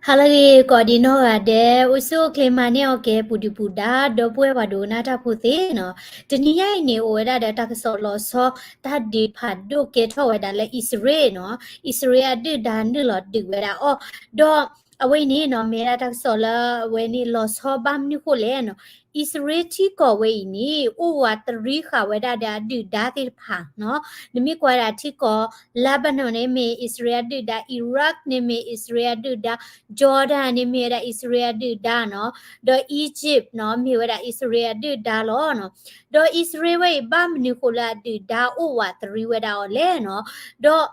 ဟါလၢအဂ့ၤ ကိးဒံနီၢ်ဂၤဒဲး အိၣ်ဆူၣ်အိၣ်ချ့မၤန့ၢ်အီၤကဲ ပူၤဒုၣ်ပူၤဒါ ဒီပုၢ်ဝဲၢ်ပှၤဒိကနၣ်တၢ်ဖိသ့ၣ်နီၤ, တနံၤညါအံၤန့ၣ် အိၣ်ဝဲဒၣ်ဒီးတၢ်ကစီၣ်လီၤဆီ တၢ်ဒုးဖးဒိၣ်ကဲထီၣ်ဝဲဒၣ်လၢအံၣ်စရ့လးနီၤ, အံၣ်စရ့လးအဒုၣ်ဒါနုာ်လီၤဒုးဝဲဒၣ်အီၤ, ဒီးအဝဲအံၤန့ၣ်နီၤ မ့ၢ်ဝဲဒၣ်တၢ်ကစီၣ်လၢအဝဲန့ၣ်လီၤဆီဘၣ်မနုၤဃိလဲၣ်နီၤ, အံၣ်စရ့လးထံကီၢ်ဝဲအံၤန့ၣ် အိၣ်ဝးတရံဃာ်ဝဲဒၣ်ဒီးအဒုၣ်ဒါသ့ၣ်တဖၣ်နီၤ, နမ့ၢ်ကွၢ်ဒၣ်ထံကီၢ် Lebanon န့ၣ်မ့ၢ်အံၣ်စရ့လးအဒုၣ်ဒါ, Iraq န့ၣ်မ့ၢ်အံၣ်စရ့လးအဒုၣ်ဒါ, Jordan န့ၣ်မ့ၢ်ဝဲဒၣ်အံၣ်စရ့လးအဒုၣ်ဒါနီၤ, ဒီး Egypt နီၤ မ့ၢ်ဝဲဒၣ်အံၣ်စရ့လးအဒုၣ်ဒါလီၤနီၤ, ဒီးအံၣ်စရ့လးဝဲအံၤ ဘၣ်မနုၤဃိလၢအဒုၣ်ဒါအိၣ်ဝးတရံဝဲဒၣ်အီၤလဲၣ်နီၤ, ဒီး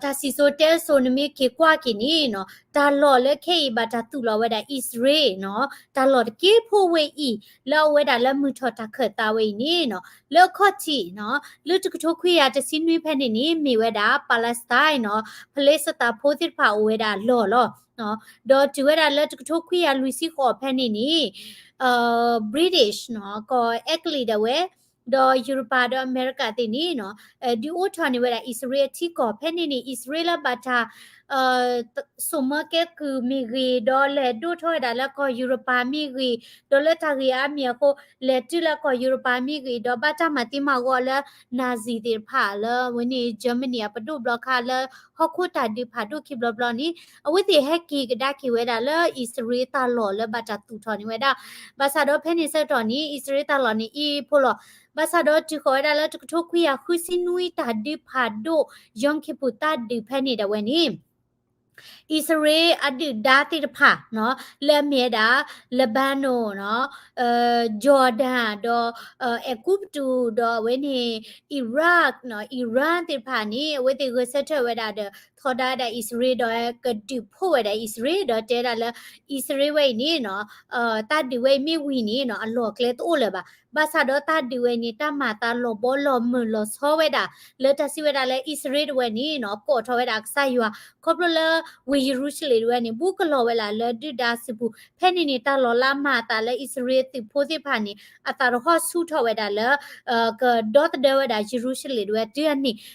တၢ်စံၣ်စိၤတဲစိၤနမ့ၢ်က့ၤကွၢ်က့ၤန့ၣ်နီၤ, တၢ်လီၢ်လၢခဲအံၤဘၣ်တၢ်သူၣ်လီၤဝဲဒၣ်အံၣ်စရ့လးနီၤ, တၢ်လီၢ်တက့ဖိဝဲအံၤ လၢအဝဲဒၣ်လၢမုၢ်ထီၣ်တၢ်ခၢၣ်သးဝဲအံၤန့ၣ်နီၤ, လၢအခီၣ်ထံးနီၤ, လၢတကထိခွံကယၤတဆံနွံဖဲန့ၣ်န့ၣ် မ့ၢ်ဝဲဒၣ် Palestine နီၤ, ဖလ့စတၤဖိသ့ၣ်တဖၣ်အိၣ်ဝဲဒၣ်အလီၢ်လီၤ. ဒီးတုၤဝဲဒၣ်လၢတကထိခွံကယၤလွံၢ်ဆံဃိးဖဲန့ၣ်န့ၣ် British နီၤ ကီၢ်အဲကလံးဒၣ်ဝဲ ဒီးယူရပၤဒီးအမဲရကၤသ့ၣ်န့ၣ်နီၤ, ဒုးအိၣ်ထီၣ်န့ၢ်ဝဲဒၣ်အံၣ်စရ့လးအထံကီၢ်ဖဲန့ၣ်န့ၣ် အံၣ်စရ့လးလၢဘၣ်တၢ် စိာ်မၢကဲကုၢ်မ့ၢ်ဂ့ၤ, ဒီးလဲၤဒိၣ်ထီၣ်ဝဲဒၣ်လၢကီၢ်ယူရပၤမ့ၢ်ဂ့ၤ, ဒီးလၢတၢ်ဂ့ၢ်အါမံၤအဃိ လဲၤတုၤလၢကီၢ်ယူရပၤမ့ၢ်ဂ့ၤ, ဒီးဘၣ်တၢ်မၤသံမၤဂီၤလၢ Nazi သ့ၣ်တဖၣ်လၢအဝဲန့ၣ် Germany အပဒိၣ်ဘျီခါလၢ ဟီၣ်ခိၣ်တၢ်ဒုးဖးဒိၣ်ခံဘျီဘျီန့ၣ် အဝဲသ့ၣ်ဟဲက့ၤကဒါက့ၤဝဲဒၣ်လၢအံၣ်စရ့လးတၢ်လီၢ်လၢဘၣ်တၢ်သူၣ်ထီၣ်န့ၢ်ဝဲဒၣ်, ဘၣ်ဆၣ်ဒီးဖဲန့ၣ်ဆၢကတီၢ်န့ၣ် အံၣ်စရ့လးတၢ်လီၢ်န့ၣ်အ့ၣ်ဖိလီၤ. ဘၣ်ဆၣ်ဒီးတုၤဃီၤဝဲဒၣ်လၢတကထိခွံကယၤဃုဆံနွံတၢ်ဒုးဖးဒိၣ် Yom Kippur တၢ်ဒုးဖဲန့ၣ်ဒၣ်ဝဲန့ၣ် အံၣ်စရ့လးအဒုၣ်ဒါသ့ၣ်တဖၣ်နီၤ လၢအမ့ၢ်ဝဲဒၣ် Lebanon နီၤ, Jordan ဒီး အဲၤကူပတူး ဒီးအဝဲန့ၣ် Iraq နီၤ Iran သ့ၣ်တဖၣ်န့ၣ် အဝဲသ့ၣ်ဂဲၤဆၢထၢၣ်ဝဲဒၣ်ဒီး ထီဒါဝဲဒၣ်အံၣ်စရ့လး ဒီးကဒုးဖှိၣ်ဝဲဒၣ်အံၣ်စရ့လး ဒီးတဲဒၣ်လၢ အံၣ်စရ့လးဝဲအံၤန့ၣ်နီၤ တၢ်ဒုးဝဲအံၤမ့ၢ်ဝံၤန့ၣ်နီၤ အလီၢ်ကျဲတအိၣ်လၢၤဘၣ်. ဘၣ်ဆၣ်ဒီးတၢ်ဒုးဝဲန့ၣ် တၢ်မၤသးလီၤဘီလီၤမုၢ်လီၤဆီဝဲဒၣ် လၢတၢ်စံးဝဲဒၣ်လၢအံၣ်စရ့လးတဝဲန့ၣ်နီၤ ကိးထီၣ်ဝဲဒၣ်ကစၢ်ယွၤ ခီဖျိလၢ ဝ့ၢ်ယရူၤၡလ့ၣ်တဝဲန့ၣ် ဘူးကလီၤဝဲလၢ်လၢဒုၣ်ဒါစုပူၤ ဖဲန့ၣ်န့ၣ် တၢ်လီၤလၢအမၤအသးလၢအံၣ်စရ့လးသုးဖိသ့ၣ်တဖၣ်န့ၣ် အသးတဟီၣ်ဆူၣ်ထီၣ်ဝဲဒၣ်လၢ ကဒီသဒၢဝဲဒၣ်ယရူၤၡလ့ၣ်တဝဲတုၤအန့ၣ် စးထီၣ်လၢတၢ်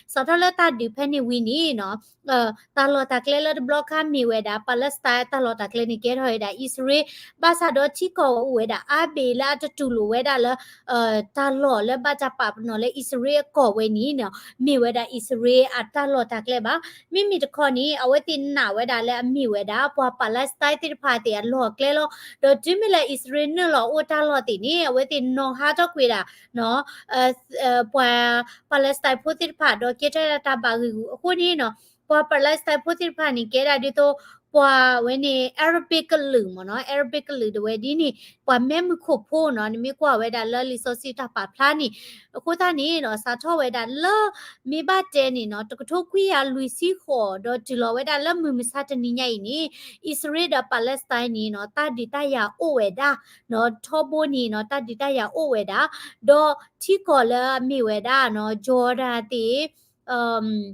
ဒုးဖဲန့ၣ်ဝံၤန့ၣ်နီၤ တၢ်လီၢ်တၢ်ကျဲလၢတဘျီခါမ့ၢ်ဝဲဒၣ် Palestine တၢ်လီၢ်တၢ်ကျဲန့ၣ် ကဲထီၣ်ဝဲဒၣ်အံၣ်စရ့လး ဘၣ်ဆၣ်ဒီးထံကီၢ်အိၣ်ဝဲဒၣ်အါဘ့ၣ်လၢအတတူၢ်လိာ်ဝဲဒၣ်လၢ တၢ်လီၢ်လၢဘၣ်တၢ်ပာ်ပနီၣ်လၢအံၣ်စရ့လးအကီၢ်ဝဲန့ၣ်နီၤ မ့ၢ်ဝဲဒၣ်အံၣ်စရ့လးအတၢ်လီၢ်တၢ်ကျဲဘၣ်. မ့မ့ၢ်တခီန့ၣ် အဝဲသ့ၣ်နာ်ဝဲဒၣ်လၢအမ့ၢ်ဝဲဒၣ် ပှၤ Palestine သ့ၣ်တဖၣ်သ့ၣ်အလီၢ်အကျဲလီၤ. ဒီးတုၤမ့ၢ်လၢအံၣ်စရ့လးနုာ်လီၤအိၣ်တၢ်လီၢ်သ့ၣ်န့ၣ် အဝဲသ့ၣ်နီၤဟါထီၣ်ကွံာ်ဒၣ် ပှၤ Palestine ဖိသ့ၣ်တဖၣ် ဒီးကဲထီၣ်ဝဲဒၣ်တၢ်ဘၣ်ဂံၢ်ဂူာ်အဃိန့ၣ်နီၤ ပှၤ Palestine ဖိသ့ၣ်တဖၣ်န့ၣ် ကဲဒၣ်ဒ်သိး ပှၤဝဲန့ၣ် Arabic ကလုာ်မ့ၢ်နီၤ Arabic ကလုာ်တဝဲဒ်န့ၣ် ပှၤမဲးမုၢ်ခိၣ်ဖိနီၤ နမ့ၢ်ကွၢ်ဝဲဒၣ်လၢလံာ်စီဆှံတၢ်ပာ်ဖျါန့ၣ် အဃိသတးန့ၣ်နီၤ စးထီၣ်ဝဲဒၣ်လၢ မ့ၢ်ဘၣ်တဲန့ၣ်နီၤ တကထိခွံကယၤလွံၢ်ဆံဃိး ဒီးတုၤလီၤဝဲဒၣ်လၢမုၢ်မဆါတနံၤညါအံၤန့ၣ် အံၣ်စရ့လးဒီး Palestine န့ၣ်နီၤ တၢ်ဒုးတၢ်ယၤအိၣ်ဝဲဒၣ်နီၤ ထီဘိန့ၣ်နီၤ တၢ်ဒုးတၢ်ယၤအိၣ်ဝဲဒၣ် ဒီးထံကီၢ်လၢအမ့ၢ်ဝဲဒၣ်နီၤ Jordan သ့ၣ်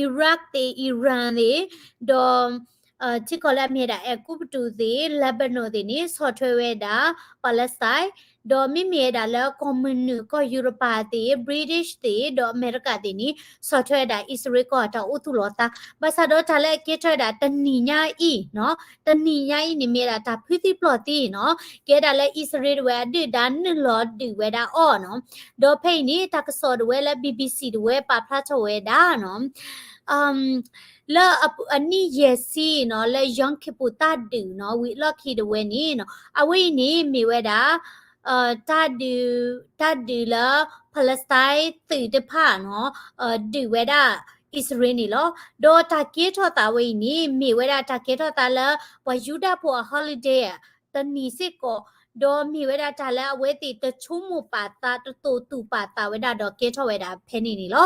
Iraq သ့ၣ် Iran သ့ၣ် ဒီး ထံကီၢ်လၢအမ့ၢ်ဝဲဒၣ် အဲၤကူပတူးသ့ၣ် Lebanon သ့ၣ်န့ၣ် ဆီၣ်ထွဲဝဲဒၣ် Palestine ဒီးမ့မ့ၢ်ဝဲဒၣ်လၢကီၢ်မုၢ်နုာ် ကီၢ်ယူရပၤသ့ၣ် British သ့ၣ် ဒီးအမဲရကၤသ့ၣ်န့ၣ် ဆီၣ်ထွဲဝဲဒၣ်အံၣ်စရ့လးကီၢ်အတၢ်အိၣ်သူၣ်လီၤသး ဘၣ်ဆၣ်ဒီးတၢ်လၢအကဲထီၣ်ဝဲဒၣ်တနံၤညါအံၤနီၤ တနံၤညါအံၤန့ၣ်မ့ၢ်ဝဲဒၣ်တၢ်ဖုသံပျိၢ်သံနီၤ ကဲဒၣ်လၢအံၣ်စရ့လးတဝဲအဒုၣ်ဒါနုာ်လီၤဒုးဝဲဒၣ်အီၤနီၤ ဒီးဖဲအံၤန့ၣ် တၢ်ကစီၣ်တဝဲလၢ BBC တဝဲပာ်ဖျါထီၣ်ဝဲဒၣ်နီၤ လၢအနံၣ်ယဲၢ်ဆံနီၤ လၢ Yom Kippur တၢ်ဒုးနီၤ ဝံၤအလီၢ်ခံတဝဲန့ၣ်နီၤ အဝဲအံၤန့ၣ်မ့ၢ်ဝဲဒၣ် တၢ်ဒုး တၢ်ဒုးလၢ Palestine သုးတဖၣ်နီၤ ဒုးဝဲဒၣ်အံၣ်စရ့လးန့ၣ်လီၤ. ဒီးတၢ်ကဲထီၣ်သးဝဲအံၤန့ၣ် မ့ၢ်ဝဲဒၣ်တၢ်ကဲထီၣ်သးလၢ ပှၤယူဒၤဖိအ holiday တနံၤစ့ၢ်ကီး ဒီးမ့ၢ်ဝဲဒၣ်တၢ်လၢအဝဲသ့ၣ်တဆိကမိၣ်ပာ်သး တသိၣ်သူၣ်ပာ်သးဝဲဒၣ်ဒီးကဲထီၣ်ဝဲဒၣ်ဖဲန့ၣ်န့ၣ်လီၤ.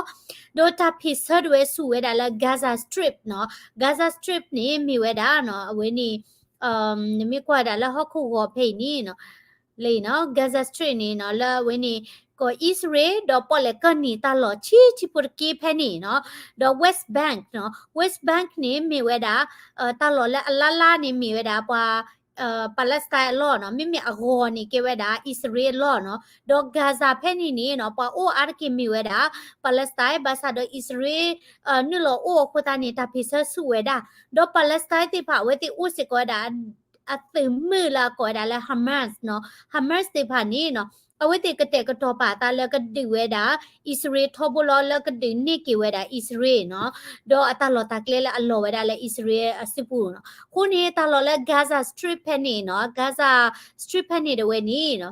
ဒီးတၢ်ဖ့ၣ်ဆၢတဝဲဆူၣ်ဝဲဒၣ်လၢ Gaza Strip နီၤ Gaza Strip န့ၣ် မ့ၢ်ဝဲဒၣ်နီၤ အဝဲန့ၣ် နမ့ၢ်ကွၢ်ဒၣ်လၢဟီၣ်ခိၣ်ဂီၤဖဲအံၤန့ၣ်နီၤ လၢ Gaza Strip န့ၣ်နီၤ လၢအဝဲန့ၣ် ကီၢ်အံၣ်စရ့လး ဒီးပီၣ်လဲၣ်ကီၢ်နံၤတၢ်လီၢ်ဆံးဆံးဖိတက့ၢ်ဖဲန့ၣ်နီၤ ဒီး West Bank နီၤ West Bank န့ၣ်မ့ၢ်ဝဲဒၣ် တၢ်လီၢ်လၢအလါလါန့ၣ်မ့ၢ်ဝဲဒၣ်ပှၤ Palestine အလီၢ်နီၤ, မ့မ့ၢ်အဂီၤန့ၣ်ကဲဝဲဒၣ် အံၣ်စရ့လးအလီၢ်နီၤ, ဒီး Gaza ဖဲန့ၣ်န့ၣ်နီၤ ပှၤအိၣ်အါတက့ၢ်မ့ၢ်ဝဲဒၣ် Palestine ဘၣ်ဆၣ်ဒီးအံၣ်စရ့လး နုာ်လီၤအိၣ်အဃိသတးန့ၣ် တၢ်ဖ့ၣ်ဆၢဆူၣ်ဝဲဒၣ်, ဒီး Palestine သ့ၣ်တဖၣ် အဝဲသ့ၣ်အိၣ်စ့ၢ်ကီးဝဲဒၣ် အသုးမုၢ်လၢအကိးဝဲဒၣ်လၢ Hamas နီၤ, Hamas သ့ၣ်တဖၣ်န့ၣ်နီၤ အဝဲသ့ၣ်ကတဲာ်ကတီၤပာ်အသးလၢကဒုးဝဲဒၣ် အံၣ်စရ့လးထီဘိလီၤ လၢကဒုးန့ၢ်က့ၤဝဲဒၣ်အံၣ်စရ့လးနီၤ, ဒီးအတၢ်လီၢ်တၢ်ကျဲလၢအလီၤဝဲဒၣ်လၢအံၣ်စရ့လးအစုပူၤနီၤ. အဃိန့ၣ် တၢ်လီၢ်လၢ Gaza Strip ဖဲန့ၣ်နီၤ, Gaza Strip ဖဲန့ၣ်တဝဲန့ၣ်နီၤ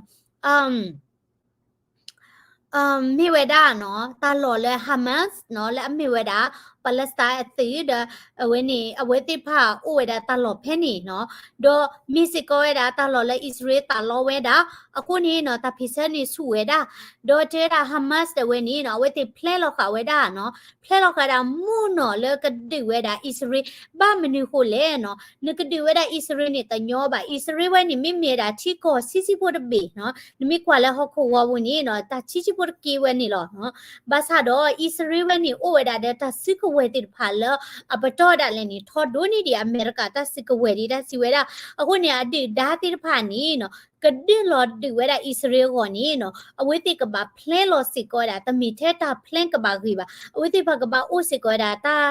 မ့ၢ်ဝဲဒၣ်နီၤ တၢ်လီၢ်လၢ Hamas နီၤ လၢအမ့ၢ်ဝဲဒၣ် Palestine အသုးဒီး အဝဲန့ၣ် အဝဲသ့ၣ်တဖၣ်အိၣ်ဝဲဒၣ်တၢ်လီၢ်ဖဲန့ၣ်နီၤ, ဒီးမ့ၢ်စ့ၢ်ကီးဝဲဒၣ်တၢ်လီၢ်လၢအံၣ်စရ့လးသးလီဝဲဒၣ်, အဃိန့ၣ်နီၤ တၢ်ဖ့ၣ်ဆၢန့ၣ်ဆူၣ်ဝဲဒၣ်, ဒီးတဲဝဲဒၣ် Hamas တဝဲန့ၣ်နီၤ အဝဲသ့ၣ် plan လီၤဃာ်ဝဲဒၣ်နီၤ, plan လီၤဃာ်ဒၣ်မုၢ်နီၤလၢကဒုးဝဲဒၣ်အံၣ်စရ့လး, ဘၣ်မနုၤဃိလဲၣ်နီၤ, နကဒုးဝဲဒၣ်အံၣ်စရ့လးန့ၣ် တညီဘၣ်, အံၣ်စရ့လးဝဲန့ၣ် မ့မ့ၢ်ဒၣ်ထံကီၢ်ဆံးဆံးဖိတဘ့ၣ်နီၤ, နမ့ၢ်ကွၢ်လၢဟီၣ်ခိၣ်ဂီၤပူၤန့ၣ်နီၤ တၢ်ဆံးဆံးဖိတက့ၢ်ဝဲန့ၣ်လီၤနီၤ. ဘၣ်ဆၣ်ဒီး အံၣ်စရ့လးဝဲန့ၣ် အိၣ်ဝဲဒၣ်ဒီးတၢ်စုကဝဲၤသ့ၣ်တဖၣ်လၢအပတီၢ်ဒၣ်လဲာ်န့ၣ် ထီဒိၣ်န့ၢ်ဒံးအမဲရကၤတၢ်စုကဝဲၤဒံးတၢ်စံးဝဲဒၣ်, အဃိန့ၣ် အဒုၣ်ဒါသ့ၣ်တဖၣ်န့ၣ်နီၤ ကဒုးလီၤဒုးဝဲဒၣ်အံၣ်စရ့လးအဂီၢ်န့ၣ်နီၤ အဝဲသ့ၣ်ကဘၣ် plan လီၤစ့ၢ်ကီးဝဲဒၣ် တမ့ၢ်ထဲတၢ် plan ကဘၣ်ဂ့ၤဘၣ်, အဝဲသ့ၣ်တဖၣ်ကဘၣ်အိၣ်စ့ၢ်ကီးဝဲဒၣ်တၢ်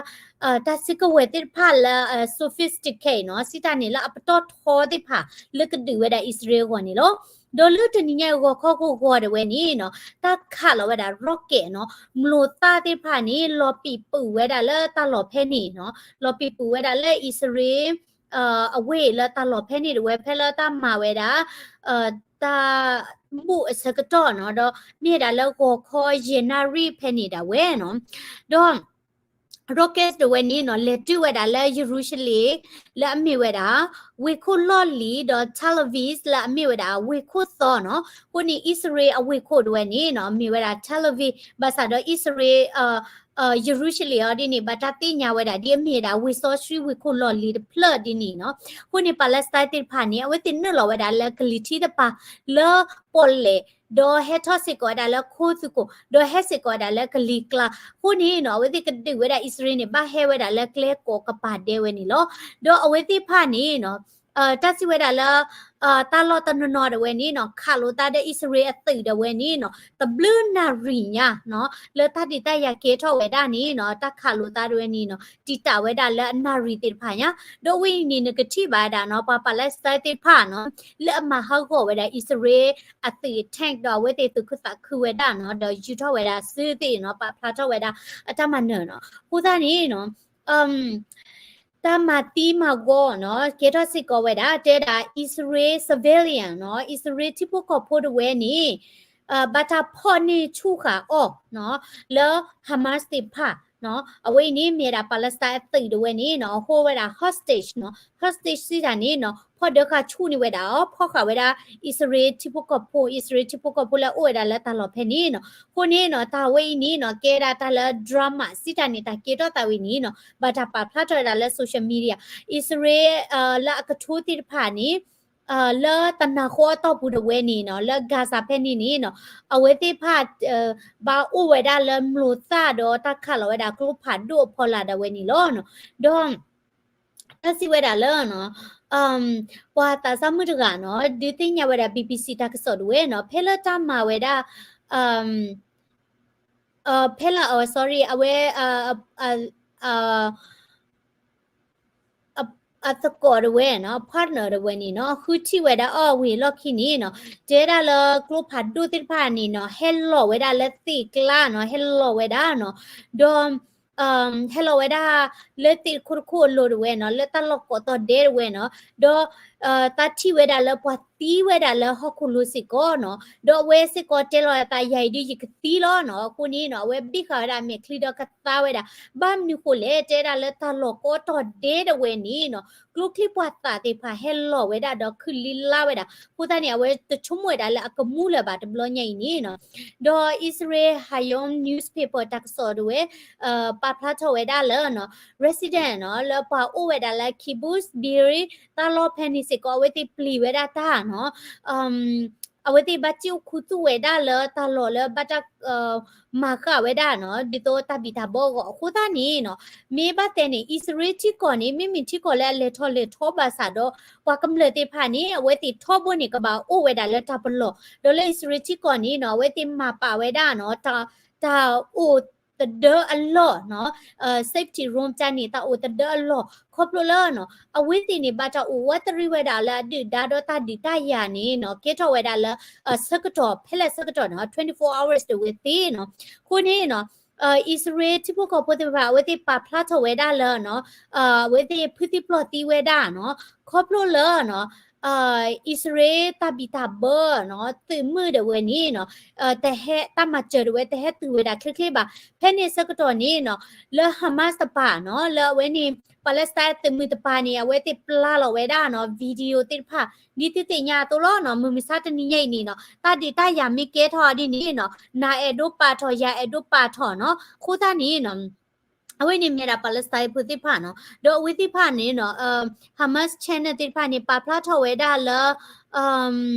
တၢ်စုကဝဲၤသ့ၣ်တဖၣ်လၢ sophisticate နီၤ, စံးတၢ်န့ၣ် လၢအပတီၢ်ထီသ့ၣ်တဖၣ် လၢကဒုးဝဲဒၣ်အံၣ်စရ့လးအဂီၢ်န့ၣ်လီၤ. ဒီးလၢတနံၤညါအံၤဂီၤခီဂီၤဂီၤတဝဲန့ၣ်နီၤ တၢ်ခးလီၤဝဲဒၣ် rocket နီၤ, မျိာ်သၣ်သ့ၣ်တဖၣ်န့ၣ် လီၤပံာ်ပုာ်ဝဲဒၣ်လၢတၢ်လီၢ်ဖဲန့ၣ်နီၤ, လီၤပံာ်ပုာ်ဝဲဒၣ်လၢအံၣ်စရ့လး အဝ့ၢ်လၢတၢ်လီၢ်ဖဲန့ၣ်တဝဲ ဖဲလၢတၢ်မၤဝဲဒၣ် တၢ်ဘူၣ်အဆၢကတီၢ်နီၤ, ဒီးမ့ၢ်ဝဲဒၣ်လၢဂီၤခီယဲၢ်နၣ်ရံၣ်ဖဲန့ၣ်ဒၣ်ဝဲနီၤ, ဒီး rocket တဝဲန့ၣ်နီၤ လဲၤတုၤဝဲဒၣ်လၢယရူၤၡလ့ၣ် လၢအမ့ၢ်ဝဲဒၣ် ဝ့ၢ်ခိၣ်လီၢ်လံၤ ဒီး Tel Aviv လၢအမ့ၢ်ဝဲဒၣ်ဝ့ၢ်ခိၣ်သီနီၤ, အဃိန့ၣ် အံၣ်စရ့လးအဝ့ၢ်ခိၣ်တဝဲန့ၣ်နီၤ မ့ၢ်ဝဲဒၣ် Tel Aviv ဘၣ်ဆၣ်ဒီးအံၣ်စရ့လး ယရူၤၡလ့ၣ်အီၤဒ်န့ၣ် ဘၣ်တၢ်သ့ၣ်ညါဝဲဒၣ်ဒ်အမ့ၢ်ဝဲဒၣ် ဝ့ၢ်စီဆှံဝ့ၢ်ခိၣ်လီၢ်လံၤတဖျၢၣ်ဒ်န့ၣ်နီၤ, အဃိန့ၣ် Palestine သ့ၣ်တဖၣ်န့ၣ် အဝဲသ့ၣ်နုာ်လီၤဝဲဒၣ်လၢကလံၤထံးတပၤ လၢပီၣ်လဲၣ် ဒီးဟဲထီၣ်စ့ၢ်ကီးဝဲဒၣ်လၢခိသူၣ်ကိၣ် ဒီးဟဲစ့ၢ်ကီးဝဲဒၣ်လၢကလံၤကျါ, အဃိန့ၣ်နီၤ အဝဲသ့ၣ်ကဒုးဝဲဒၣ်အံၣ်စရ့လးန့ၣ် ဘၣ်ဟဲဝဲဒၣ်လၢကျဲကိးကပၤဒဲဝဲန့ၣ်လီၤ. ဒီးအဝဲသ့ၣ်တဖၣ်န့ၣ်နီၤ တၢ်စံးဝဲဒၣ်လၢ တၢ်လီၢ်တနီၤနီၤတဝဲန့ၣ်နီၤ ခးလိာ်သးဒီးအံၣ်စရ့လးအသုးတဝဲန့ၣ်နီၤ တဘျုးနၣ်ရံၣ်ညါနီၤ လၢတၢ်ဒုးတၢ်ယၤကဲထီၣ်ဝဲဒၣ်န့ၣ်နီၤ တၢ်ခးလိာ်သးတဝဲန့ၣ်နီၤ တံာ်တာ်ဝဲဒၣ်လၢအနၣ်ရံၣ်သ့ၣ်တဖၣ်ညါ, ဒီးဝဲအံၤန့ၣ် နကထံၣ်ဘၣ်ဝဲဒၣ်နီၤ ပှၤ Palestine သ့ၣ်တဖၣ်နီၤ လၢအမၤဟးဂီၤဝဲဒၣ်အံၣ်စရ့လးအသုး tank ဒီးအဝဲသ့ၣ်သုးခုသးခုဝဲဒၣ်နီၤ ဒီးယူၤထီၣ်ဝဲဒၣ်စုသ့ၣ်နီၤ ပာ်ဖျါထီၣ်ဝဲဒၣ်အတၢ်မၤနၢၤနီၤ အဃိသတးန့ၣ်နီၤ တၢ်မၤသံမၤဂီၤနီၤ ကဲထီၣ်စ့ၢ်ကီးဝဲဒၣ် တဲဒၣ် အံၣ်စရ့လး civilian နီၤ အံၣ်စရ့လးထံဖိကီၢ်ဖိတဝဲန့ၣ် ဘၣ်တၢ်ဖီၣ်န့ၢ်ဆူၣ်ဃာ်အီၤနီၤ လၢ Hamas သ့ၣ်တဖၣ်နီၤ အဝဲအံၤန့ၣ် မ့ၢ်ဝဲဒၣ် Palestine အသုးတဝဲန့ၣ်နီၤ အ hold ဝဲဒၣ် hostage နီၤ hostage စံးတၢ်န့ၣ်နီၤ ဖီၣ်ဒၢဃာ်ဆူၣ်န့ၢ်ဝဲဒၣ်အီၤ ဖီၣ်ဃာ်ဝဲဒၣ် အံၣ်စရ့လးထံဖိကီၢ်ဖိ အံၣ်စရ့လးထံဖိကီၢ်ဖိလၢအအိၣ်ဝဲဒၣ်လၢတၢ်လီၢ်ဖဲန့ၣ်နီၤ အဃိန့ၣ်နီၤ တၢ်ဝဲအံၤန့ၣ်နီၤ ကဲဒၣ်တၢ်လၢ drama စံးတၢ်န့ၣ် တၢ်ကဲထီၣ်သးဝဲန့ၣ်နီၤ ဘၣ်တၢ်ပာ်ဖျါထီၣ်ဝဲဒၣ်လၢ social media အံၣ်စရ့လး လၢအကထိသ့ၣ်တဖၣ်န့ၣ် လၢတနၤဃီအတီၢ်ပူၤတဝဲန့ၣ်နီၤ လၢ Gaza ဖဲန့ၣ်န့ၣ်နီၤ အဝဲသ့ၣ်တဖၣ် ဘၣ်အိၣ်ဝဲဒၣ်လၢမျိာ်သၣ်ဒီးတၢ်ခးလီၤဝဲဒၣ်ကျိဖးဒိၣ်အဖီလာ်ဒၣ်ဝဲန့ၣ်လီၤ. ဒီး တၢ်စံးဝဲဒၣ်လၢ ပှၤသးစၢ်မုၣ်တဂၤနီၤ ဒုးသ့ၣ်ညါဝဲဒၣ် BBC တၢ်ကစီၣ်တဝဲနီၤ ဖဲလၢတၢ်မၤဝဲဒၣ် ဖဲလၢ အ sorry အဝဲ အသကိးတဝဲနီၤ partner တဝဲန့ၣ်နီၤ ဃုထံၣ်ဝဲဒၣ်အီၤဝံၤအလီၢ်ခံန့ၣ်နီၤ တဲဒၣ်လၢကျိဖးဒိၣ်သ့ၣ်တဖၣ်န့ၣ်နီၤ ဟဲလီၤဝဲဒၣ်လၢသ့ၣ်ကျါနီၤ ဟဲလီၤဝဲဒၣ်နီၤ ဒီး ဟဲလီၤဝဲဒၣ်လၢသ့ၣ်တခိၣ်တခိၣ်အလိၤတဝဲနီၤ လၢတၢ်လီၢ်ကိးတီၤဒဲတဝဲနီၤ ဒီး တၢ်ထံၣ်ဝဲဒၣ်လၢပှၤသံဝဲဒၣ်လၢဟီၣ်ခိၣ်လိၤစ့ၢ်ကီးနီၤ ဒီးအဝဲစ့ၢ်ကီးတဲလီၤအသး ယၤအံၤဒ်ယကသံလီၤနီၤ အဃိန့ၣ်နီၤ အဝဲဘ့ၣ်ဃာ်ဝဲဒၣ်အမဲာ်ချံဒီးကသါဝဲဒၣ် ဘၣ်မနုၤဃိလဲၣ် တဲဒၣ်လၢတၢ်လီၢ်ကိးတီၤဒဲတဝဲန့ၣ်နီၤ ကျိချံပှၤသးသ့ၣ်တဖၣ်ဟဲလီၤဝဲဒၣ်ဒီးခုလံလါဝဲဒၣ် အဃိသတးန့ၣ် အဝဲတဆိကမိၣ်ဝဲဒၣ်လၢအကမူလၢၤဘၣ်တဘျီညါအံၤန့ၣ်နီၤ ဒီး Israel Hayom newspaper တၢ်ကစီၣ်တဝဲ ပာ်ဖျါထီၣ်ဝဲဒၣ်လၢ resident နီၤ လၢပှၤအိၣ်ဝဲဒၣ်လၢ Kibbutz Be'eri တၢ်လီၢ်ဖဲန့ၣ်စ့ၢ်ကီး အဝဲသ့ၣ်ပျံၤဝဲဒၣ်တၢ်နီၤ အဝဲသ့ၣ်ဘၣ်စ့ၣ်အိၣ်ခူသူၣ်ဝဲဒၣ်လၢတၢ်လီၢ်လၢဘၣ်တၢ် မၤဃာ်ဝဲဒၣ်နီၤ ဒ်သိးတၢ်ဘံၣ်တၢ်ဘၢအဂီၢ်အဃိသတးန့ၣ်နီၤ, မ့ၢ်ဘၣ်တဲန့ၣ် အံၣ်စရ့လးထံကီၢ်န့ၣ် မ့မ့ၢ်ထံကီၢ်လၢအလဲၤထီၣ်လဲၤထီဘၣ်ဆၣ်ဒီး ပှၤကမျၢၢ်သ့ၣ်တဖၣ်န့ၣ် အဝဲသ့ၣ်ထီဘိန့ၣ် ကဘၣ်အိၣ်ဝဲဒၣ်လၢတၢ်ပလီၢ်, ဒီးလၢအံၣ်စရ့လးထံကီၢ်န့ၣ်နီၤ အဝဲသ့ၣ်မၤပာ်ဝဲဒၣ်နီၤ တၢ်အိၣ်သဒၢအလီၢ်နီၤ safety room တၢ်န့ၣ် တၢ်အိၣ်သဒၢအလီၢ် ခီဖျိလၢနီၤ အဝဲသ့ၣ်န့ၣ် ဘၣ်တၢ်အိၣ်ဝးတရံးဝဲဒၣ်လၢအဒုၣ်ဒါဒီးတၢ်ဒုးတၢ်ယၤန့ၣ်နီၤ ကဲထီၣ်ဝဲဒၣ်လၢ ဆၢကတီၢ် ဖဲလဲၣ်ဆၢကတီၢ်နီၤ twenty-four hours တဝဲသ့ၣ်နီၤ, အဃိန့ၣ်နီၤ အံၣ်စရ့လးထံဖိကီၢ်ဖိသ့ၣ်တဖၣ် အဝဲသ့ၣ်ပာ်ဖျါထီၣ်ဝဲဒၣ်လၢနီၤ အဝဲသ့ၣ်ဖုသံပျီၢ်သံဝဲဒၣ်နီၤ ခီဖျိလၢနီၤ အံၣ်စရ့လးတၢ်ဘံၣ်တၢ်ဘၢနီၤ သုးမုၢ်ဒၣ်ဝဲန့ၣ်နီၤ တဟဲတၢ်မၤစၢၤဒၣ်ဝဲ တဟဲတုၤဝဲဒၣ်ချ့ချ့ဘၣ်. ဖဲန့ၣ်ဆၢကတီၢ်န့ၣ်နီၤ လၢ Hamas တပၤနီၤ လၢအဝဲန့ၣ် Palestine သုးမုၢ်တပၤန့ၣ် အဝဲသ့ၣ်ပျၢ်လီၤဝဲဒၣ်နီၤ video သ့ၣ်တဖၣ် ဒ်သုသ့ၣ်ညါအသိးလီၤနီၤ မုၢ်မဆါတနံၤညါအံၤန့ၣ်နီၤ တၢ်ဒုးတၢ်ယၤမ့ၢ်ကဲထီၣ်ဒ်န့ၣ်နီၤ နၤအဲၣ်ဒိးပာ်ထီၣ် ယၤအဲၣ်ဒိးပာ်ထီၣ်နီၤ အဃိသတးန့ၣ်နီၤ အဝဲန့ၣ်မ့ၢ်ဒၣ် Palestine ဖိသ့ၣ်တဖၣ်နီၤ ဒီးအဝဲသ့ၣ်တဖၣ်န့ၣ်နီၤ Hamas channel သ့ၣ်တဖၣ်န့ၣ် ပာ်ဖျါထီၣ်ဝဲဒၣ်လၢ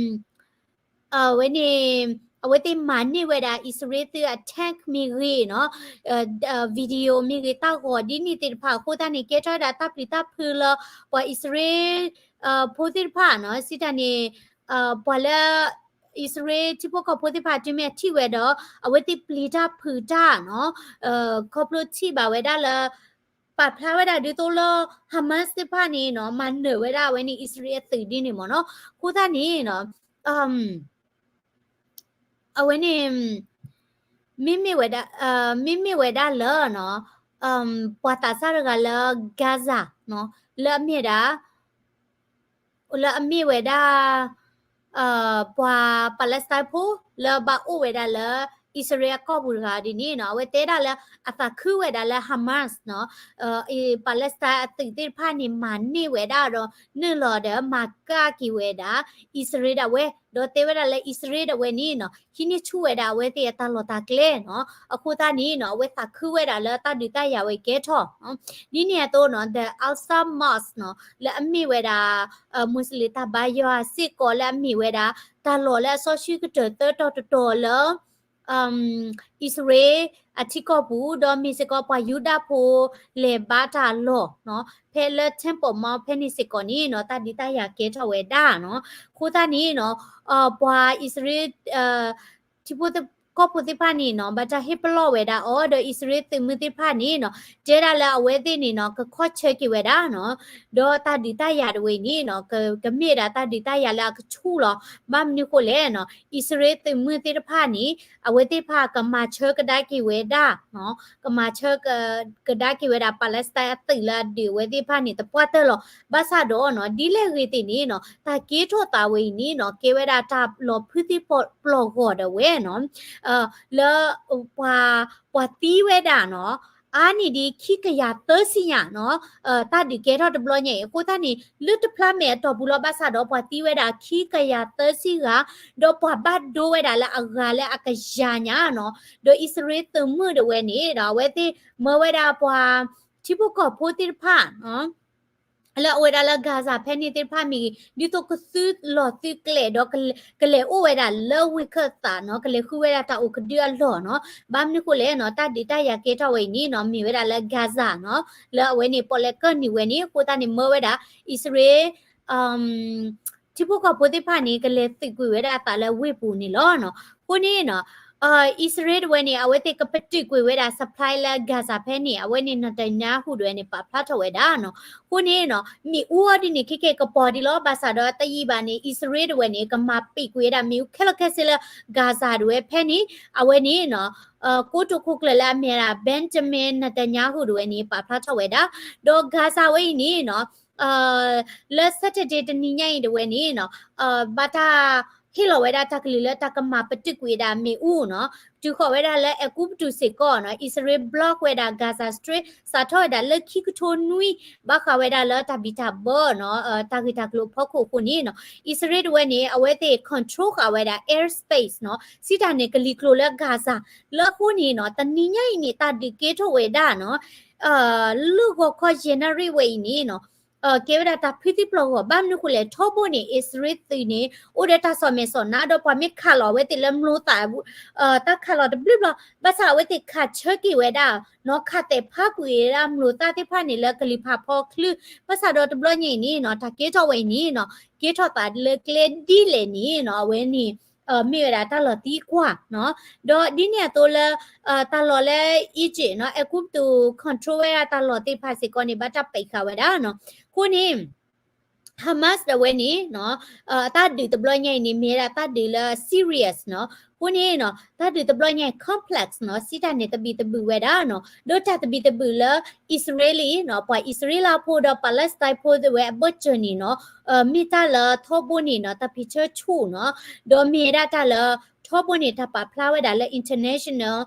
အဝဲန့ၣ် အဝဲသ့ၣ်မၤန့ၢ်ဝဲဒၣ် အံၣ်စရ့လးသုးအ tank မ့ၢ်ဂ့ၤနီၤ video မ့ၢ်ဂ့ၤ တၢ်ဂီၤဒ်န့ၣ်သ့ၣ်တဖၣ်အဃိသတးန့ၣ် ကဲထီၣ်ဝဲဒၣ်တၢ်ပျံၤတၢ်ဖုးလၢ ပှၤအံၣ်စရ့လး ဖိသ့ၣ်တဖၣ်နီၤ စံးတၢ်န့ၣ် ပှၤလၢ အံၣ်စရ့လးထံဖိကီၢ်ဖိသ့ၣ်တဖၣ်တုၤမ့ၢ်အထံၣ်ဝဲဒီး အဝဲသ့ၣ်ပျံၤတၢ်ဖုးတၢ်နီၤ ခီဖျိထံၣ်ဘၣ်ဝဲဒၣ်လၢ ပာ်ဖျါဝဲဒၣ်ဒ်သိးလၢ Hamas သ့ၣ်တဖၣ်န့ၣ်နီၤ မၤနၢၤဝဲဒၣ်အဝဲန့ၣ် အံၣ်စရ့လးအသုးဒ်န့ၣ်မ့ၢ်နီၤ အဃိသတးန့ၣ်နီၤ အဝဲန့ၣ် မ့မ့ၢ်ဝဲဒၣ် မ့မ့ၢ်ဝဲဒၣ်လၢနီၤ ပှၤသးစၢ်တဂၤလၢ Gaza နီၤ လၢအမ့ၢ်ဒၣ် လၢအမ့ၢ်ဝဲဒၣ် ပှၤ Palestine ဖိ လၢဘၣ်အိၣ်ဝဲဒၣ်လၢ အံၣ်စရ့လးအကီၢ်ပူၤတဂၤဒ်န့ၣ်နီၤ အဝဲတဲဒၣ်လၢအသးခုဝဲဒၣ်လၢ Hamas နီၤ Palestine အသုးသ့ၣ်တဖၣ်န့ၣ် မၤန့ၢ်ဝဲဒၣ်ဒီး နုာ်လီၤဒီးမၤကၢ်က့ၤဝဲဒၣ် အံၣ်စရ့လးဒၣ်ဝဲ ဒီးတဲဝဲဒၣ်လၢအံၣ်စရ့လးဒၣ်ဝဲန့ၣ်နီၤ ဟံးန့ၢ်ဆူၣ်ဝဲဒၣ်အဝဲသ့ၣ်အတၢ်လီၢ်တၢ်ကျဲနီၤ အဃိသတးန့ၣ်နီၤ အဝဲသးခုဝဲဒၣ်လၢတၢ်ဒုးတၢ်ယၤဝဲကဲထီၣ် ဒ်န့ၣ်အသိးနီၤ The Aqsa Mosque နီၤ လၢအမ့ၢ်ဝဲဒၣ် Muslim တၢ်ဘါယွၤစ့ၢ်ကီးလၢအမ့ၢ်ဝဲဒၣ် တၢ်လီၢ်လၢအစီဆှံကတၢၢ်သၢတီၤတတီၤလၢ အံၣ်စရ့လးအထံကီၢ်ပူၤ ဒီးမ့ၢ်စ့ၢ်ကီးပှၤယူဒၤဖိလဲၤဘါတၢ်လီၢ်နီၤ ဖဲလၢ Temple Mount ဖဲန့ၣ်စ့ၢ်ကီးန့ၣ်နီၤ တၢ်ဒုးတၢ်ယၤကဲထီၣ်ဝဲဒၣ်နီၤ အဃိသတးန့ၣ်နီၤ ပှၤအံၣ်စရ့လး ထံဖိကီၢ်ဖိသ့ၣ်တဖၣ်န့ၣ်နီၤ ဘၣ်တၢ်ဟ့ၣ်ပလီၢ်ဝဲဒၣ်အီၤ ဒီးအံၣ်စရ့လးသုးမုၢ်သ့ၣ်တဖၣ်န့ၣ်နီၤ တဲဒၣ်လၢအဝဲသ့ၣ်န့ၣ်နီၤ ကခီဆၢက့ၤဝဲဒၣ်နီၤ ဒီးတၢ်ဒုးတၢ်ယၤတဝဲအံၤန့ၣ်နီၤ ကမ့ၢ်ဒၣ်တၢ်ဒုးတၢ်ယၤလၢအကဆူၣ်လီၤ ဘၣ်မနုၤဃိလဲၣ်နီၤ အံၣ်စရ့လးသုးမုၢ်သ့ၣ်တဖၣ်န့ၣ် အဝဲသ့ၣ်တဖၣ်ကမၤဆၢကဒါက့ၤဝဲဒၣ် ကမၤဆၢကဒါက့ၤဝဲဒၣ် Palestine အသုးလၢအဒုးအဝဲသ့ၣ်တဖၣ်န့ၣ် တပှၢ်တၢၢ်လီၤ. ဘၣ်ဆၣ်ဒီးနီၤ ဒ်လဲၣ်ဂ့ၤသ့ၣ်န့ၣ်နီၤ တၢ်ကဲထီၣ်သးဝဲအံၤန့ၣ်နီၤ ကဲဝဲဒၣ်တၢ်လီၤဖုသံပျီၢ်ဂီၤဒၣ်ဝဲနီၤ လၢ ပှၤ ပှၤသံဝဲဒၣ်နီၤ အါန့ၢ်ဒံးခံကယၤသၢဆံညါနီၤ တၢ်ဒုးကဲထီၣ်တဘျီညါအံၤ အဃိသတးန့ၣ် လၢတဖျါမဲာ်အတီၢ်ပူၤလီၤ ဘၣ်ဆၣ်ဒီးပှၤသံဝဲဒၣ်ခံကယၤသၢဆံဂၤ ဒီးပှၤဘၣ်ဒိဝဲဒၣ်လၢအဂၤလၢအကယၤညါနီၤ ဒီးအံၣ်စရ့လးသုးမုၢ်ဒၣ်ဝဲန့ၣ်ဒီး အဝဲသ့ၣ်မၢဝဲဒၣ်ပှၤ ထံဖိကီၢ်ဖိသ့ၣ်တဖၣ် လၢအအိၣ်ဝဲဒၣ်လၢ Gaza ဖဲန့ၣ်သ့ၣ်တဖၣ်မ့ၢ်ဂ့ၤ ဒ်သိးကသုလီၢ်သုကျဲဒီး ကလဲၤအိၣ်ဝဲဒၣ်လၢဝ့ၢ်ခၢၣ်သးနီၤ ကလဲၤဃုဝဲဒၣ်တၢ်အိၣ်ကဒုအလီၢ်နီၤ ဘၣ်မနုၤဃိလဲၣ်နီၤ တၢ်ဒုးတၢ်ယၤကဲထီၣ်ဝဲအံၤန့ၣ်နီၤ မ့ၢ်ဝဲဒၣ်လၢ Gaza နီၤ လၢအဝဲန့ၣ် ပီၣ်လဲၣ်ကၢၢ်နုာ်ဝဲန့ၣ် အဃိသတးန့ၣ် မၢဝဲဒၣ် အံၣ်စရ့လး ထံဖိကီၢ်ဖိသ့ၣ်တဖၣ်န့ၣ် ကလဲၤသုးကွံာ်ဝဲဒၣ်အသးလၢဝ့ၢ်ပူၤန့ၣ်လီၤနီၤ အဃိန့ၣ်နီၤ အံၣ်စရ့လးဒၣ်ဝဲန့ၣ် အဝဲသ့ၣ်ကပတုာ်ကွံာ်ဝဲဒၣ် supply လၢ Gaza ဖဲန့ၣ် အဝဲန့ၣ် Netanyahu ဒၣ်ဝဲန့ၣ် ပာ်ဖျါထီၣ်ဝဲဒၣ်နီၤ အဃိန့ၣ်နီၤ မ့ၣ်အူအီၤဒ်န့ၣ် ခဲကဲကပီၤဒံးလီၤ ဘၣ်ဆၣ်ဒီးတယံာ်ဘၣ်န့ၣ် အံၣ်စရ့လးဒၣ်ဝဲန့ၣ် ကမၤပံာ်ကွံာ်ဝဲဒၣ်မ့ၣ်အူခဲလၢာ်ခဲဆ့လၢ Gaza ဒၣ်ဝဲဖဲန့ၣ် အဝဲန့ၣ်နီၤ ကိတိာ်ခိၣ်ကျၢၢ်လၢအမ့ၢ်ဒၣ် Benjamin Netanyahu ဒၣ်ဝဲန့ၣ် ပာ်ဖျါထီၣ်ဝဲဒၣ် ဒီး Gaza ဝဲအံၤန့ၣ်နီၤ လၢ Saturday တနံၤညါအံၤဒၣ်ဝဲန့ၣ်နီၤ ဘၣ်တၢ်ဟ့ၣ်လီၤဝဲဒၣ်တၢ်ကလုၢ်လၢတၢ်ကမၤပတုာ်ကွံာ်ဝဲဒၣ်မ့ၣ်အူနီၤ တုၤဃီၤဝဲဒၣ်လၢအဲၤကူပတူးစ့ၢ်ကီးနီၤ အံၣ်စရ့လး block ဝဲဒၣ် Gaza Strip စးထီၣ်ဝဲဒၣ်လၢခံကထိနွံ ဘၣ်ဃးဝဲဒၣ်လၢတၢ်ဘံၣ်တၢ်ဘၢနီၤ တၢ်ဂ့ၢ်တၢ်ကျိၤအဖီခိၣ်အဃိန့ၣ်နီၤ အံၣ်စရ့လးဒၣ်ဝဲန့ၣ် အဝဲသ့ၣ် control ဃာ်ဝဲဒၣ် airspace နီၤ စံးတၢ်န့ၣ် ကလံၤကျိၤလၢ Gaza လၢအဃိန့ၣ်နီၤ တနံၤညါအံၤန့ၣ် တၢ်ဒုးကဲထီၣ်ဝဲဒၣ်နီၤ လၢဂီၤခီယဲၢ်နၣ်ရံၣ်ဝဲအံၤန့ၣ်နီၤ ကဲဝဲဒၣ်တၢ်ဖုသံပျီၢ်ဂီၢ် ဘၣ်မနုၤဃိလဲၣ် ထီဘိန့ၣ် အံၣ်စရ့လးသုးန့ၣ် အိၣ်ဒီးတၢ်စိာ်မဲာ်စိာ်နါ ဒီးပှၤမ့ၢ်ခးလီၤအဝဲသ့ၣ်လၢမျိာ်သၣ် တၢ်ခးလီၤတဘျုးဘျီ ဘၣ်ဆၣ်အဝဲသ့ၣ်ခးဆၢက့ၤဝဲဒၣ်နီၤ ခးသဲးဖးကွံာ်ဝဲဒၣ်မျိာ်သၣ်သ့ၣ်တဖၣ်န့ၣ် လၢကလံၤဖးဖီချု ဘၣ်ဆၣ်ဒီးတဘျီညါအံၤန့ၣ်နီၤ တၢ်ကဲထီၣ်ဝဲအံၤန့ၣ်နီၤ ကဲထီၣ်သးလၢကျဲဒ်လဲၣ်န့ၣ်နီၤ အဝဲန့ၣ် မ့ၢ်ဝဲဒၣ်တၢ်လီၢ်သံကွၢ်နီၤ ဒီးဒ်န့ၣ်အသိးလၢ တၢ်လီၢ်လၢ Egypt နီၤ အဲၤကူပတူး control ဝဲဒၣ်တၢ်လီၢ်သ့ၣ်တဖၣ်စ့ၢ်ကီးန့ၣ် ဘၣ်တၢ်ပိတ်ခးဝဲဒၣ်နီၤ အဃိန့ၣ် Hamas ဒၣ်ဝဲန့ၣ်နီၤ အတၢ်ဒုးတဘျီညါအံၤန့ၣ် မ့ၢ်ဝဲဒၣ်တၢ်ဒုးလၢ serious နီၤ အဃိန့ၣ်နီၤ တၢ်ဒုးတဘျီညါအံၤ complex နီၤ စံးတၢ်န့ၣ်သဘံၣ်သဘုၣ်ဝဲဒၣ်နီၤ ဒီးတၢ်သဘံၣ်သဘုၣ်လၢ အံၣ်စရ့လးနီၤ ပှၤအံၣ်စရ့လးဖိဒီး Palestine ဖိသ့ၣ်ဝဲအဘၢၣ်စၢၤန့ၣ်နီၤ မ့ၢ်တၢ်လၢထီဘိန့ၣ်နီၤ တၢ်ဖံးဆၢဆူၣ်နီၤ ဒီးမ့ၢ်ဝဲဒၣ်တၢ်လၢ ထီဘိန့ၣ် တၢ်ပာ်ဖျါဝဲဒၣ်လၢ international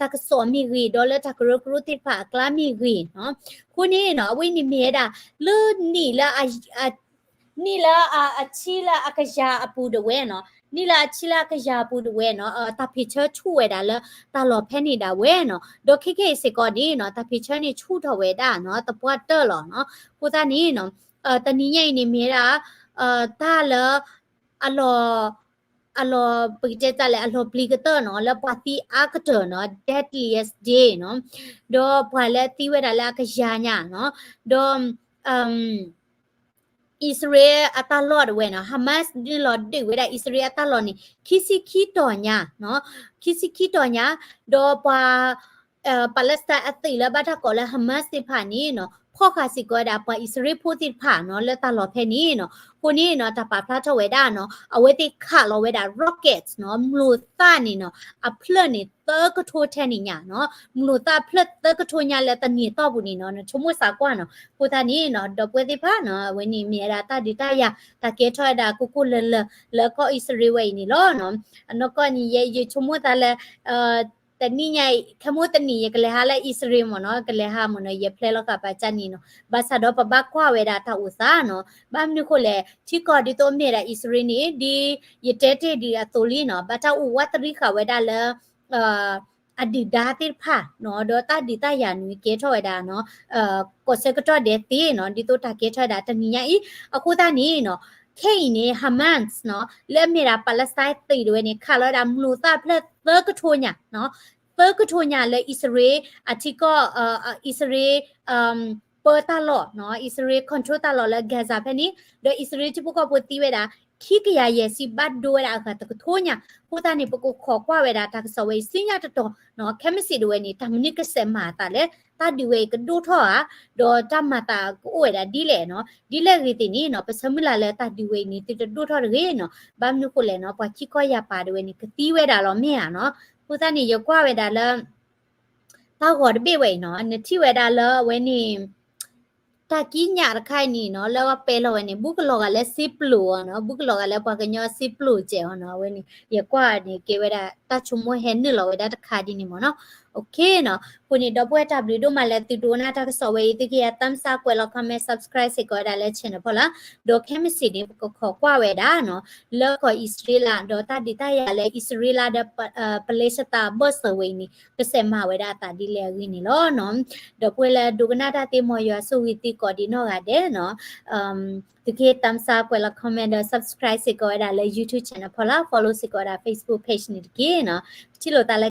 တၢ်ကစီၣ်မ့ၢ်ဂ့ၤ ဒီးလၢတၢ်ကရၢကရိသ့ၣ်တဖၣ်အကျါမ့ၢ်ဂ့ၤနီၤ အဃိန့ၣ်နီၤ အဝဲန့ၣ်မ့ၢ်ဝဲဒၣ် လၢနံၣ်လၢ နံၣ်လၢအဆံလၢအကယၤအပူၤဒၣ်ဝဲနီၤ နံၣ်လၢအဆံလၢအကယၤအပူၤဒၣ်ဝဲနီၤ တၢ်ဖံးဆၢဆူၣ်ဝဲဒၣ်လၢ တၢ်လီၢ်ဖဲန့ၣ်ဒၣ်ဝဲနီၤ ဒီးခဲခဲအံၤစ့ၢ်ကီးန့ၣ်နီၤ တၢ်ဖံးဆၢန့ၣ်ဆူၣ်ထီၣ်ဝဲဒၣ်နီၤ သပှၢ်တၢၢ်လီၤနီၤ အဃိသတးန့ၣ်နီၤ တနံၤညါအံၤန့ၣ်မ့ၢ်ဝဲဒၣ် တၢ်လၢ အလီၢ် အလီၢ် ပကတဲတၢ်လဲၣ် အလီၢ်ပျံၤကတၢၢ်နီၤ လၢပှၤသံအါကတၢၢ်နီၤ deadliest day နီၤ ဒီးပှၤလၢသံဝဲဒၣ်လၢအကယၤညါနီၤ ဒီး အံၣ်စရ့လးအတၢ်လီၢ်ဒၣ်ဝဲနီၤ Hamas န့ၣ်လီၤဒုးဝဲဒၣ်အံၣ်စရ့လးအတၢ်လီၢ်န့ၣ် ခံဆံခံတီၤညါနီၤ ခံဆံခံတီၤညါ ဒီးပှၤ Palestine အသုးလၢဘၣ်တၢ်ကိးလၢ Hamas သ့ၣ်တဖၣ်န့ၣ်နီၤ ဖီၣ်ဃာ်စ့ၢ်ကီးဝဲဒၣ်ပှၤအံၣ်စရ့လးဖိသ့ၣ်တဖၣ်နီၤ လၢတၢ်လီၢ်ဖဲန့ၣ်နီၤ အဃိန့ၣ်နီၤ တၢ်ပာ်ဖျါထီၣ်ဝဲဒၣ်နီၤ အဝဲသ့ၣ်ခးလီၤဝဲဒၣ် rockets နီၤ မျိာ်သၣ်န့ၣ်နီၤ အဖျၢၣ်န့ၣ်သၢကထိထဲန့ၣ်ညါနီၤ မျိာ်သၣ်အဖျၢၣ်သၢကထိညါလၢတနံၤအတီၢ်ပူၤန့ၣ်နီၤ နဆိကမိၣ်သးကွၢ်နီၤ အဃိသတးန့ၣ်နီၤ ဒီပုၢ်ဝဲၢ်သ့ၣ်တဖၣ်နီၤ အဝဲန့ၣ်မ့ၢ်ဝဲဒၣ်တၢ်ဒုးတၢ်ယၤ တၢ်ကဲထီၣ်ဝဲဒၣ်ကိၢ်ကိၢ်လၢၤလၢၤ လၢကီၢ်အံၣ်စရ့လးဝဲအံၤန့ၣ်လီၤနီၤ အနီၢ်ကီၢ်န့ၣ် ယဲယဆိကမိၣ်သးလၢ တနံၤညါအံၤ ခဲမိၣ်တနံၤ ယကလဲၤဟးလၢအံၣ်စရ့လးမ့ၢ်နီၤ ကလဲၤဟးမ့ၢ်နီၤ ယဖျဲလီၤဃာ်ပာ်ကၢ်န့ၣ်နီၤ ဘၣ်ဆၣ်ဒီးပဘၣ်ကွၢ်ဝဲဒၣ်တၢ်အိၣ်သးနီၤ ဘၣ်မနုၤဃိလဲၣ် ထံကီၢ်ဒ်သိးမ့ၢ်ဒၣ်အံၣ်စရ့လးန့ၣ် ဒ်ယတဲတ့ၢ်ဒံးအသိးလံနီၤ ဘၣ်တၢ်အိၣ်ဝးတရံးဃာ်ဝဲဒၣ်လၢ အဒုၣ်ဒါသ့ၣ်တဖၣ်နီၤ ဒီးတၢ်ဒုးတၢ်ယၤန့ၣ်ကဲထီၣ်ဝဲဒၣ်နီၤ ကိးဆၢကတီၢ်ဒဲးသ့နီၤ ဒ်သိးတၢ်ကဲထီၣ်ဝဲဒၣ်တနံၤညါအံၤ အဃိသတးန့ၣ်နီၤ ခဲအံၤန့ၣ် Hamas နီၤ လၢအမ့ၢ်ဒၣ် Palestine သုးဒၣ်ဝဲန့ၣ် ခးလီၤဝဲဒၣ်မျိာ်သၣ်ဖျၢၣ်သၢကထိညါနီၤ သၢကထိညါလၢအံၣ်စရ့လး အထံကီၢ် အံၣ်စရ့လး ပၢတၢ်လီၢ်နီၤ အံၣ်စရ့လး control တၢ်လီၢ်လၢ Gaza ဖဲန့ၣ် ဒီးအံၣ်စရ့လးထံဖိကီၢ်ဖိသံဝဲဒၣ် ခံကယၤယဲၢ်ဆံ ဘၣ်ဒိဝဲဒၣ်အဂၤတကထိညါ အဃိသတးန့ၣ် ပကခိးကွၢ်ဝဲဒၣ်တၢ်ကစီၣ်ဝဲအံၤ ဆူညါတတီၤနီၤ ခဲမုၢ်ဆ့ၣ်ဒၣ်ဝဲန့ၣ် တၢ်မနုၤကစဲးမၤအသးလဲၣ် တၢ်ဒုးဝဲအံၤကဒိၣ်ထီၣ်ဧါ ဒီးတၢ်မၤသးကအိၣ်ဝဲဒၣ်ဒ်လဲၣ်နီၤ ဒ်လဲၣ်ဂ့ၤသ့ၣ်န့ၣ်နီၤ ပဆၢမုၢ်လၢ်လၢတၢ်ဒုးဝဲအံၤန့ၣ် သုတဒိၣ်ထီၣ်တဂ့ၤနီၤ ဘၣ်မနုၤဃိလဲၣ်နီၤ ပှၤခံခီယၤပာ်ဒၣ်ဝဲန့ၣ် ကသံဝဲဒၣ်လီၤမ့ၢ်ဧါနီၤ အဃိသတးန့ၣ် ယကွၢ်ဝဲဒၣ်လၢ တၢ်ဂီၤတဘ့ၣ်ဝဲအံၤနီၤ နထံၣ်ဝဲဒၣ်လၢအဝဲန့ၣ် တၢ်ကံးညာ်တခါအံၤန့ၣ်နီၤ လၢအပာ်လီၤဝဲန့ၣ် ဘူးကလီၤဂာ်လၢစ့ပျိာ်အီၤနီၤ ဘူးကလီၤဂာ်လၢပှၤကညီစ့ပျိာ်စဲးအီၤနီၤ အဝဲန့ၣ် ယကွၢ်န့ၣ် ကဲဝဲဒၣ်တၢ်ဆိကမိၣ်ဟဲနုာ်လီၤဝဲဒၣ်တခါဒ်န့ၣ်မ့ၢ်နီၤ OK နီၤ အဃိန့ၣ် ဒီပုၢ်ဝဲၢ်တၢ်ဘျုးဒိၣ်မးလၢသုဒိကနၣ်တၢ်ကစီၣ်ဝဲအံၤ သုကဟ့ၣ် thumbs up ကွဲးလီၤ comment subscribe စ့ၢ်ကီးဝဲဒၣ်လၢ channel ဖီလာ် ဒီးခဲမုၢ်ဆ့ၣ်န့ၣ် ပကခိးကွၢ်ဝဲဒၣ်နီၤ လၢကီၢ်အံၣ်စရ့လး ဒီးတၢ်ဒုးတၢ်ယၤလၢအံၣ်စရ့လးဒီး Palestine အဘၢၣ်စၢၤဝဲအံၤန့ၣ် ကစဲးမၤဝဲဒၣ်အသးဒ်လဲၣ်အဂ့ၢ်န့ၣ်လီၤနီၤ ဒီပုၢ်ဝဲၢ်လၢဒိကနၣ်တၢ်သ့ မ်ယွၤဆိၣ်ဂ့ၤသုကိးဒံးနီၢ်ဂၤဒဲးနီၤ သုကဟ့ၣ် thumbs up ကွဲးလီၤ comment ဒီး subscribe စ့ၢ်ကီးဝဲဒၣ်လၢ YouTube channel ဖီလာ် follow စ့ၢ်ကီးဝဲဒၣ် Facebook page န့ၣ်တက့ၢ်နီၤ ပထံၣ်လိာ်သးလၢ